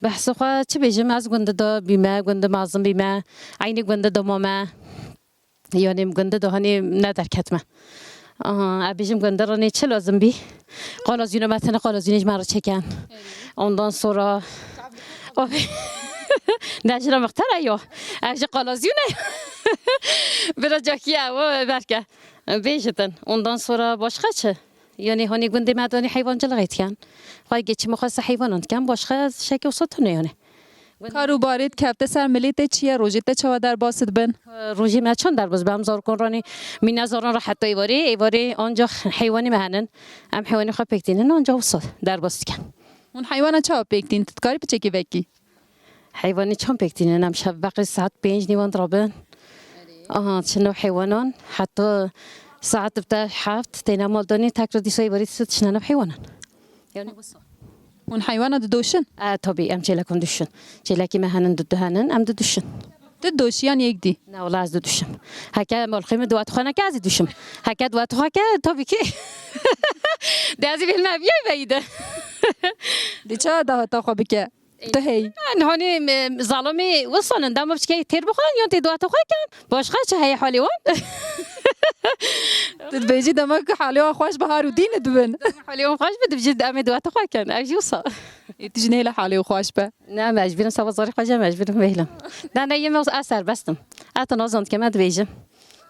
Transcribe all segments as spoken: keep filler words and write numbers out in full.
Behsa xwe çi bêjim, ez gundê de bîme, gundê mezin bîme, eynî gundê de mame. Yanî gundê de hanî ne derketme. Aha, ez bêjim gundê re nê çi lazim bî? Qalazîne me tenê qalazîne ji me re çeken. Ondan sonra ne jina mixtera yo. Ev ji qalazîne. Bira cakiye o berke. Bêjitin. Ondan sonra başka çi? Yani hani gundê me danî heywancılık etken. Xwe geçimi xwe se heywanan diken. Başka şekil olsa tune yani. Kar û barê dikefte ser milê te çi ye? Rojê te çawa derbas dibin? Rojê me çend derbas be? Em zarokon ranî mîne zaran re heta êvarê, êvarê ancak heywanî me henin. Em heywanî xwe pêk tînin, ancak wisa derbas dikin. Hûn heywana çawa pêk tînin? Tu dikarî piçekê vekî? Heywanî çawa pêk tînin? Em şev beqê saet pênc nîvan dirabin. Aha, çin nav heywanan. Heta saet bite heft têne mal danî, tekrar dîsa êvarê dîsa dişine nav heywanan. Yani wisa. Hûn heywana didoşin? E, tabii, em çêlekon duşin. Çêlekî me henin, du du henin, em diduşin. Tu doşiyan yek dî? Ne, wala ez diduşim. Heke malxê min dua tuxane ke ez diduşim. Heke dua tuxa ke, tabii ki. De ez ê bêhna biyay veyde. Di çawa dahata xwe bike? Tu hey. Yani hani, e, zalimî wisanin, dema biçkeyê têr bixwin, yan tê dua tuxa ken. Başka çi heye halê wan? Tu dibêjî dema ku halê wan xweş be, har û dîn dibin. Halê wan xweş be, dibêjî em ê dua tuxa ken. Ev jî wisa. Ê, tu jî nehêle halê wan xweş be. Ne, mecbûrim, seba zarî xwe jî mecbûrim bêhlim. Ne, ne, yeme ez serbestim. Ez te nazan dikem, ez dibêjim.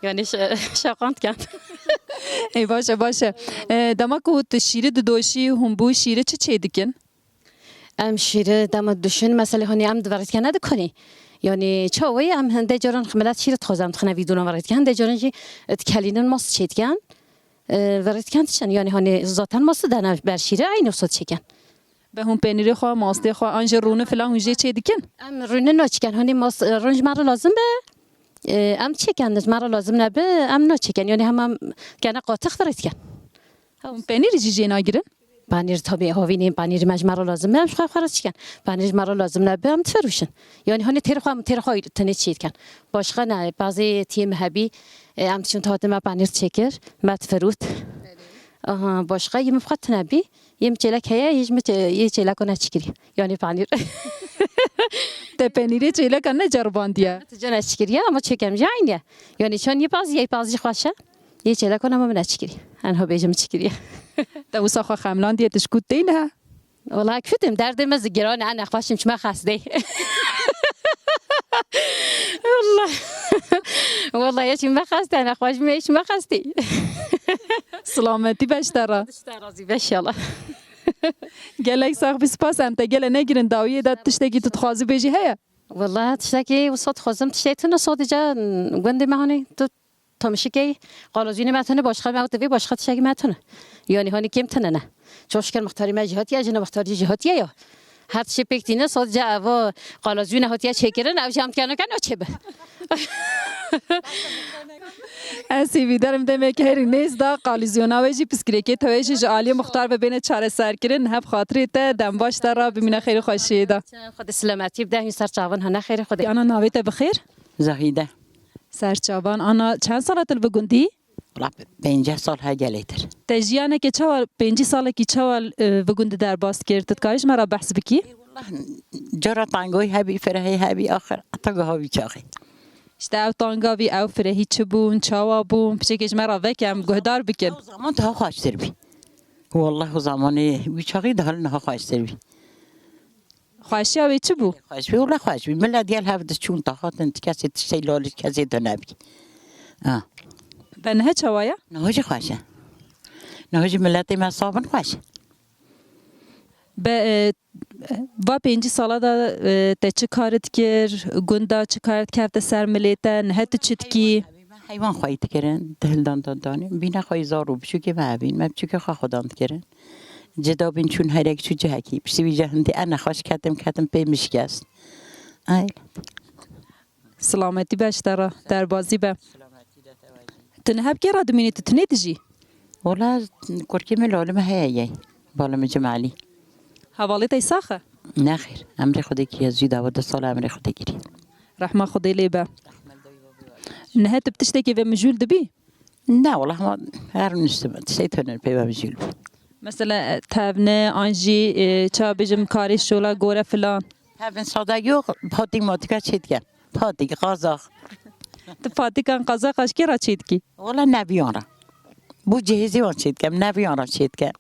Yani ş-, şakan dikem. Ê, baş e, baş e. E, dema ku tu şîrî didoşî, hûn bû şîrî çi çê dikin? Em şîrî dema duşin, meselê hani em diverîtkene dikonî. Yani çawê em hinde caran ximilat şîrî dixwazem dixine vîdona verîtken, hinde caran jî dikelînin mas çê diken. E, verîtken diçin, yani hani zaten mas dene ber şîrî, aynı wisa çêken. Be hûn penîrê xwe, mastê xwe, an jî rûnî filan hûn jê çê dikin? Em rûnî naçiken, hanî mas, rûn ji me re lazim be, e, em çêken, ji me re lazim nebe, em naçêken. Yanî hema em kene qatix dirê dikin. Hûn penîrî jî jê nagirin? Penîr tabii havînî, penîrî me ji me re lazim be, em ji xwe xwe re çiken. Penîr ji me re lazim nebe, em diferûşin. Yanî hanî têr xwe, em têr xwe tenê çê dikin. Başqa ne, bazê tiyê me hebî, e, em diçin hatê me penîr çêkir, me diferût. Aha, başqa yê min xwe tune bî. Yê min çêlek heye, yê ji min çê-, yê çêleko neçikirî. Yanî panîr. Te penîrê çêleka neceribandiye? Ti cene çikiriye ama çêkem jî aynı ye. Yanî çan yê paz, yê paz jî xweş e. Yê çêleko nema min neçikirî. Enha bêjim çikiriye. Te wisa xwe xemlandiye, tu ji ku têne? Wala kütüm, derdê me zigiran e, ne xweşim çime xestê. Wala. Wala ya çime xestê, ne xweşim ya çime xestê. Silametî be ji te re. Ji te razî be inşallah. Gelek sax bî, spas, em te gele negirin dawiyê de, tiştekî tu dixwazî bêjî heye? Wala tiştekî wisa dixwazim, tiştekî tune sadece gundê me hanî tu tamişikê qalozînê me tune, başqa me ew divê başqa tiştekî me tune. Yanî hanî kêm tune ne. Çok şükür muxtarî me jî hatiye, jina muxtarî jî hatiye ya. Her tiştê pêk tîne, sadece ev o qalozîne hatiye çêkirin, ev jî em dikene ke naçê be. Ez hêvîdarim demeke herî nêz de qalîzyona wê jî, piskirêkê te wê jî ji aliyê muxtar ve bêne çareserkirin. Niha bi xatirê te, dem baş te re, bimîne xêr û xweşiyê de. Xwedê silametî bide, hîn ser çavan hene xêrê Xwedê. Ana, navê te bi xêr? Zahîde. Ser çavan. Ana, çend sala tu li vî gundî? Wala pêncî sal he gelêtir. Te jiyaneke çawa, pêncî salekî çawa, e, vî gundî derbas kir? Tu dikarî ji me re behs bikî? Wala cara tangoyî hebî, firehî hebî, axir heta giha vî çaxê. İşte ew tanga bî, ew firehî çi bûn, çawa bûn? Piçekê ji me re veke, em guhdar bikin. Ew zaman daha xweştir bî. Wallah, o zamanê wî çaxî daha niha xweştir bî. Xweşiya wê çi bû? Xweş bî, wallah xweş bî. Milet gel hev diçûn, daxatin, ti kesê tiştê lal, kesê tu nebî. Ha. Be niha çawa ye? Niha jî xweş e. Niha jî miletê me sabin xweş e. Be, e, va pêncî sala de, e, te çi kar dikir? Gunda çi kar dikefte ser milê te? Niha tu çi dikî? Heywan xweyî dikirin, di hildan dan danî. Bîne xweyî zar û biçûkê me hebîn. Me biçûkê xwe xwedan dikirin. Cida bîn çûn herek çû cihekî. Piştî vî cihindî ene xweş ketim, ketim pê mişkest. Ay. Silametî be ji te re, derbazî be. Tu niha bi kê re dimînî, tu tinê dijî? Wala kurkê min lolê min heye yey. Bala min Cemalî. Hevalê te sax e? Nexêr, emrê Xwedê kiriye, zû dawa du sala emrê Xwedê kiriye. Rehma Xwedê lê be. Niha tu bi tiştekê ve mijûl dibî? Ne, wala hema her niştim, tiştê tune pê ve mijûl bû. Mesela, tevne, an jî, e, ça bêjim, karê şola gore filan. Tevin sade yok, patik matika çêtke. Patik, qazaq. Tu patikan qazaqa ji kê re çêdikî? Wala neviyan re. Bu cihêzê wan çêtkem, neviyan re çêtke.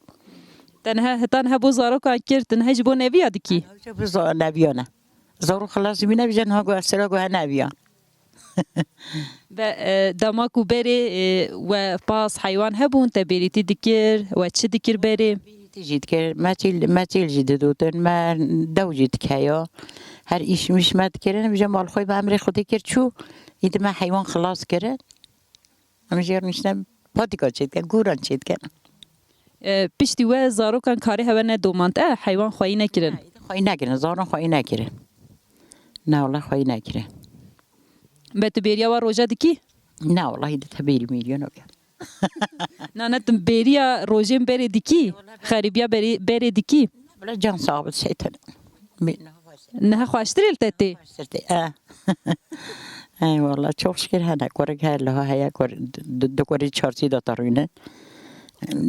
Te niha, heta niha bo zarokan kir, tu niha ji bo neviya dikî? Hewce bu za- neviyan e. Zaro xilas bîne bije niha go esera go he neviyan. Ve e, dema ku berê e, we pas heywan hebûn, te bêrîtî dikir, we çi dikir berê? Bêrîtî jî dikir, meçîl, meçîl jî didotin, me dew jî dikeya. Her îş miş me dikirin, bije mal xwe me emrê Xwedê kir çû, îdî me heywan xilas kirin. Em jê rûniştin patika çêdikin, gûran çêdikin. E, piştî we zarokan karê hewe nedomand, e, heywan xweyî nekirin. Xweyî nekirin, zaron xweyî nekirin. Ne wala xweyî nekirin. Be tu bêriya wa roja dikî? Ne wala hîdî te bêrî mîrî nake. Na ne tu bêriya rojên berê dikî? Xerîbiya berê, berê dikî? Bila can sağ ol şeytan. Niha xweştir ê li te tê? Sirtê, e. Ey wala çok şükür hene. Korek her liha heye, kor, du, du korî çarşî de tarwîne.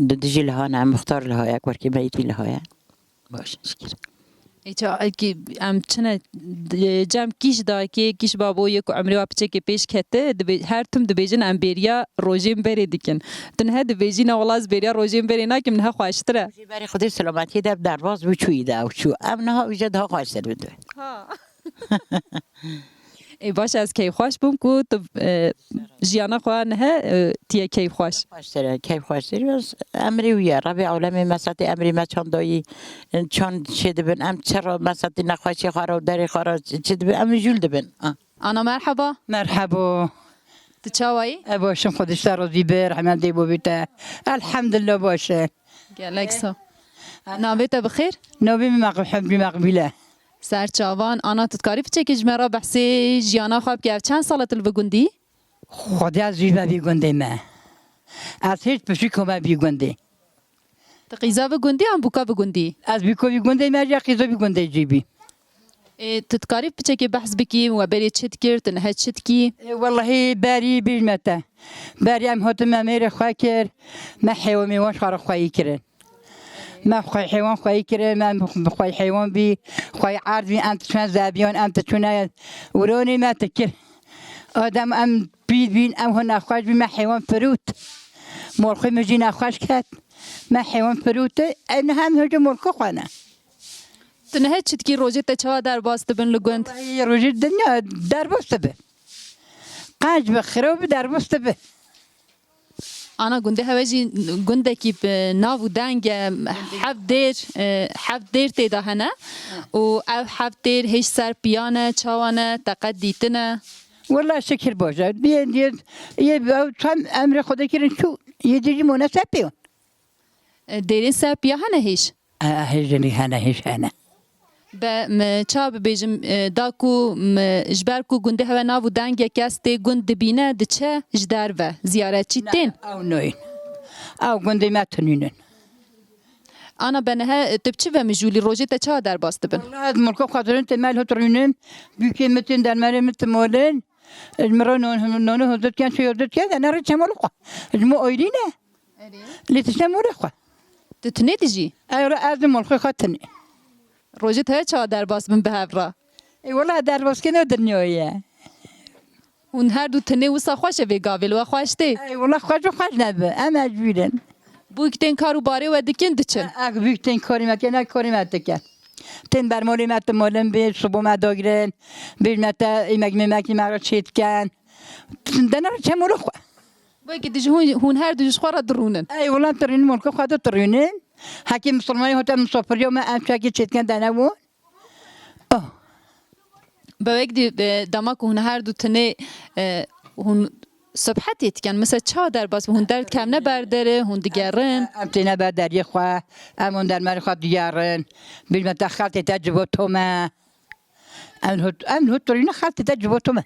Du dijî liha ne, muxtar liha ye, korkî meytî liha ye. Baş şükür. Ê, ça, ki, em çine, d-, cem kîş dayikê, kîş babo yê ku emrê wa piçekê pêş kete, dibê-, her tim dibêjin em bêriya rojên berê dikin. Tu niha dibêjî ne wala ez bêriya rojên berê nakim, niha xweştir e. Rojê berê Xwedê selametiyê de derbas bû çûyî de ew çû. Em niha wîje daha xweştir bi tu. Ha. Ê, baş e, ez keyfxweş bûm ku tu, e, jiyana xwe nihe, e, tiye keyfxweş. Xweştir e, keyfxweştir e. Emrê wî ye. Rebê ewlemê mesatê emrê me çand dayî, çand çê dibin. Em çi re mesatê nexweşê xwe re û derê xwe re çi dibin, em jûl dibin. Ah. Ana merheba. Merhebo. Tu çawa yî? E, başim, Xwedê ji te razî be, rehmet dê bo bî te. Elhamdulillah baş e. Gelek sax. Navê te bi xêr? Navê min Meqbî Meqbîl e. Ser çavan, ana tu dikarî piçekî ji me re behsê jiyana xwe bikî, ev çend sal e tu li vî gundî? Xwedê ez jî me vî gundê me. Ez hêj pişik me vî gundê. Tu qîza vî gundî an bûka vî gundî? Ez bûka vî gundê me ya qîza vî gundê jî bî. Ê, tu dikarî piçekê behs bikî, we berê çi dikir, tu nihe çi dikî? Ê, wellehî berî bîr me te. Berî em hatin me mêrê xwe kir, me heywan mêwan ji xwe re xweyî kirin. Me xwe heywan xweyî kirin, me xwe heywan bî, xwe erd bî, em diçûne zebiyan, em diçûne wironê me dikir. Adem em pîr bîn, em ho nexweş bî, me heywan firût. Mol xwe min jî nexweş ket, me heywan firût. Ev niha em hêjê mol xwe ne. Tu nihe çi dikî, rojê te çawa derbas dibin li gund? Wellahî rojê dinya derbas dibe. Qenc bi, xirab bi, derbas dibe. Ana gundê hewe jî gundekî bi nav û deng e, heft dêr, e, heft dêr tê de hene û ev heft dêr hêj ser piya ne, çawa ne, te qet dîtine? Wela şikir baş e. Diyê, diyê, yê ew çend emrê Xwedê kirin çû, yê dî jî mone ser piyan. E, dêrên ser piya hene hêj? E, hêj jinî hene, hêj hene. Be, me ça bibêjim, e, da ku me, ji ber ku gundê hewe nav û deng e, kes tê gund dibîne, diçe ji derve, ziyaretçî tên? Ew nayên. Ew gundê me tunînin. Ana be nihe, e, tu bi çi ve mijûlî, rojê te çawa derbas dibin? Wela ez mulka xwe dirin, te me li hot rûnin, bûkê min tên, dermerê min timolin, ji min re non, nonê hozir dikin, çay hozir dikin, ez ne rê çemolê xwe. Ji min ayrî ne. Lê tiştê morê xwe. Tu tinê dijî? Ew re ez û molxê xwe tinê. Rojê te çawa derbas bin bi hev re? Ê wela derbaskirina dinyayê ye. Hûn her du tinê wisa xweş e vê gavê li we xweş tê? Ey wela xweş û xweş nebe. Em mecbûr in. Bûk tên kar û barê we dikin diçin. Ek bûk tên karê me kene karê me dike. Tên bermolê me timolin bê, sibo me dagirin. Bêj me te êmek mêmekî me re çê diken. Dene re çemolo xwe. Wekî dijî hûn, hûn her du ji xwe re dirûnin. Ey wela tirînin, mulka xwe de tirînin. Hekî misilmanî hote misafiriya me, em çekî çêtken dene bû. Oh. Be wek dî, e, dema ku hûn her du tinê, e, hûn sibhetê dikin, mesela çawa derbas hûn derdikevne ber derê, hûn digerin? Em têne ber deriyê xwe, em hûn dermerê xwe digerin. Bîr me te xeltê te cibo tome. Em hû, em hû turîne xeltê te cibo tome.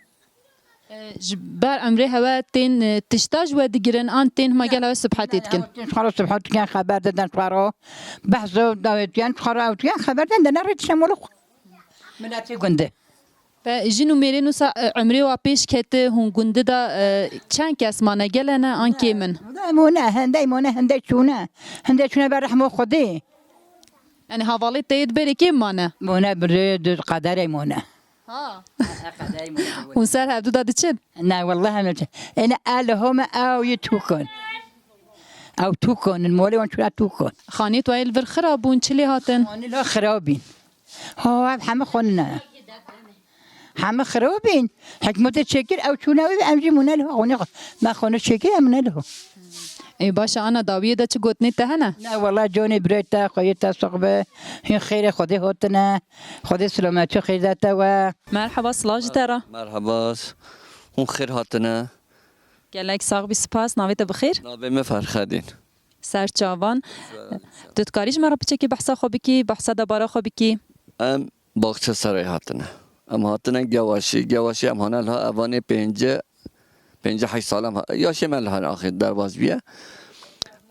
E, ji ber emrê hewe tên, e, tişta ji we digirin an tên hema gel hewe sibhetê dikin? Tên xwe re sibhet dikin, xeber didin xwe re. Behs dawêt dikin, xwe re ew dikin, xeber didin, dene rê dişemolê xwe. Miletê gundê. Be, jin û mêrên wisa, e, emrê wa pêş kete, hûn gundê de, e, çend kes mane, gele ne an kêm in? Em hûn ne, hindey mane, hindey çûne. Hindey çûne ber rehmo Xwedê. Yanî havalê te yê di berê kê mane? Mone bi rê di qederê mone. Ha. Qederê mone. Hûn ser hevdu da diçin? Ne, wallahi ne. Ene el home ew yê tûkon. Ew tûkon, molê wan çûna tûkon. Xanî tu el vir xira bûn, çi lê hatin? Xanî la xirabîn. Ha, ev heme xanî ne. Heme xirabîn. Hikmetê çêkir, ew çûne ew, em jî mûne li xwe. Me xwe çêkir, em mûne li xwe. Ê, baş e, ana dawiyê de çi gotinê te hene? Ne, wela canê birê te, xweyê te sax be. Hûn xêrê Xwedê hatine. Xwedê silametî xêr de te we. Merhaba, silav ji te re. Merhaba. Hûn xêr hatine. Gelek sax bî, spas. Navê te bi xêr? Navê min Ferxedîn. Ser çavan. Tu dikarî ji me re piçekî behsa xwe bikî, behsa debara xwe bikî? Em Baxçeserayê hatine. Em hatine Gewaşî. Gewaşî em hane liha evanê pênce, pênce heşt sal em ha-, yaşê me liha axir derbas bûye.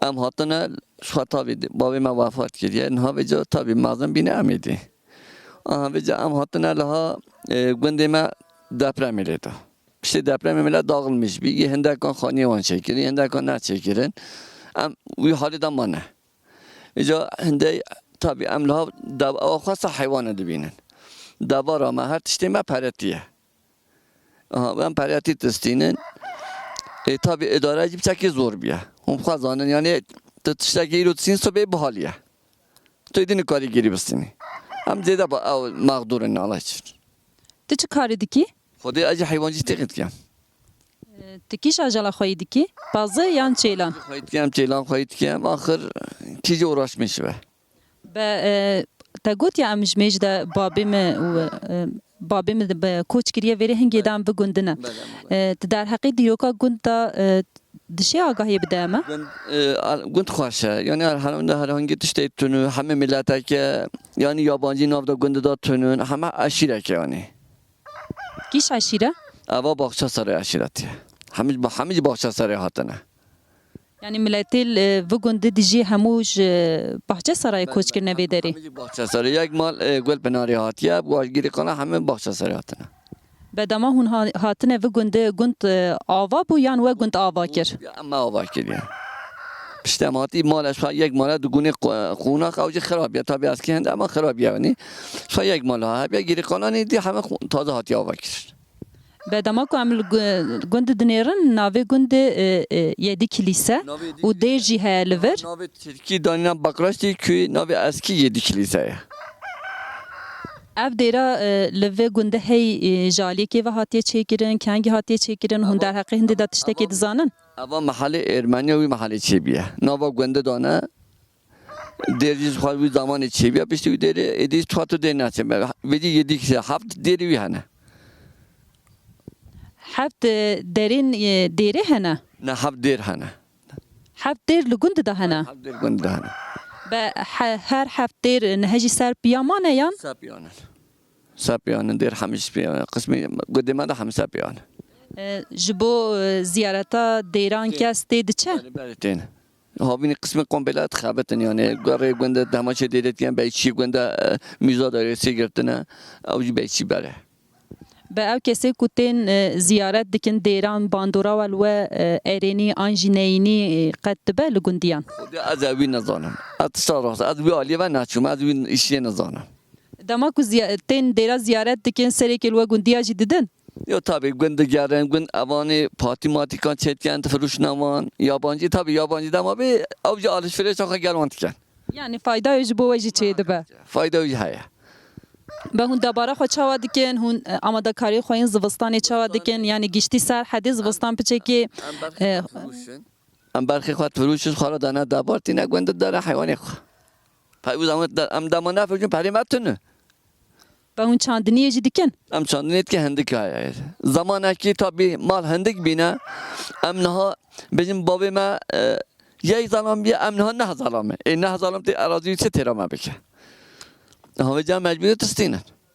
Em hatine, ji xwe tabî bavê me wefat kiriye. Niha vêca tabî mezin bîne em êdî. Aha vêca em hatine liha, e, gundê me depremê lê da. Piştê depremê mile dağılmış bî. Yê hindekan xaniyê wan çêkirin, hindekan neçêkirin. Em wî halê de mane. Îca hindê tabî em liha dev-, ewa xwesta heywane dibînin. Devara me her tiştê me peretiye. Aha, em peretî distînin. Ê, tabî îdare jî piçekî zor bûye. Hûn xwe zanin, yanî tu tiştekî îro distîn sibê bihaliye. Tu êdî nikarî gêrî bistînî. Em zêde ba ew mexdûr in, Allah çir. Tu çi karî dikî? Xwedê ez jî heywancî têxî dikim. Ee, tu kîş ajala xweyî dikî? Pazı yan çêlan? Xweyî dikim, çêlan xweyî dikim. Axir kî jî uğraşmış be. Be, e, te got ya em ji mêj de babê me û, e, babê me de be koç kiriye vêrê hingê de em bi gundine. Belê, belê. E, tu derheqê dîroka gund de, e, dişê agahiyê bide me? Gund, e, al-, gund xweş e. Yani her, her, herhangi tiştê tunu, hemî mileteke, yani yabancî nav da gund da tunun, heme eşîreke yani. Kîş eşîre? Eva Baxçeserê eşîretî ye. Hemî, hemî ji Baxçeserê hatine. Yani miletê li, e, vi gundî dijî hemû ji Baxçeserayê koç kirine vê derê? Hemî ji Baxçeserê. Yek mal, e, Gulpinarê hatiye, bi wajgirî qala hemî Baxçeserê hatine. Be dema hûn ha-, hatine vi gundî, gund, e, ava bû yan we gund ava kir? Ya, em ava kiriye. Piştî em hatî mala şa yek mala di gunê qu-, qunax ew jî xirab ya. Tabi eskî hende ama xirab ya yani. Şa yek mala ha, ya giri kalanê dî heme qu-, taze hatiye ava kir. Be dema ku em li gu-, gund dinêrin, navê gundê, e, e, Yedi Kilîse û dêr jî heye li vir. Navê tirkî danîna Bakraştî ku navê eskî Yedi Kilîse ye. Ev dêra, e, li vê gundê hey, e, ji aliyê kê ve hatiye çêkirin, kengî hatiye çêkirin, hûn derheqê hindê de tiştekê dizanin? Eva mehalê Ermeniya wî mehalê çêbûye. Nava gundê dane, dêr jî ji xwe wî zamanê çêbûye, piştî wî dêrê êdî ji xwe tu dêr neçe. Vêdî yedî kişe heft dêrê wî hene. Heft, e, derên, e, dêrê hene? Ne, heft dêr hene. Heft dêr li gund de hene? Heft dêr gund de hene. Be he-, her heft dêr nihe jî ser piya mane yan? Ser piya ne. Ser piya ne, dêr hemî ji piya ne. Qismê gundê me de hemî ser piya ne. E, ji bo, e, ziyareta dêran kes tê diçe? Belê, belê, tên. Havînî qismê komple dixebitin, yani, guerê gund de dema çê dêrê diyen beyçî gund de, e, mîza de rêsê girtine, ew jî beyçî bere. Be ew kesê ku tên, e, ziyaret dikin dêran, bandora we li we, e, erênî an jî neyînî, e, qet dibe li gundiyan? Xwedê ez ê wî nizanim. Ez tişta rast, ez wî aliyê ve neçûm, ez wî îşiyê nizanim. Dema ku ziya-, tên dêra ziyaret dikin, serê kê li we gundiya jî didin? Yo, tabi, gund digerin, gund evanê patî matîkan çêdiken, difirûşine wan. Yabancî, tabi, yabancî dema bê, ew jî alişverêşa xwe gel wan dikin. Yani fayda ji bo we jî çêdibe? Fayda jî heye. Be hûn debara xwe çawa dikin? Hûn, e, amadekariyê xwe yên zivistanê çawa dikin? Yani giştî ser hedê zivistan piçekê, em berxê e, xwe difirûşin. Em berxê xwe difirûşin, xwe re dane debar, tîne gund didere heywanê xwe. Pey û zaman de-, em dema nefirûşin, perê me tune. Be hûn çandiniyê jî dikin? Em çandinê dikin, hindik heye. Zamanekî tabî mal hindik bîne. Em niha bêjin bavê me, e, yek zalam bîye, em niha neh zalam e. Ê neh zalam tê erazî wî çi têra me bike? Niha vêca mecbûrî tistînin.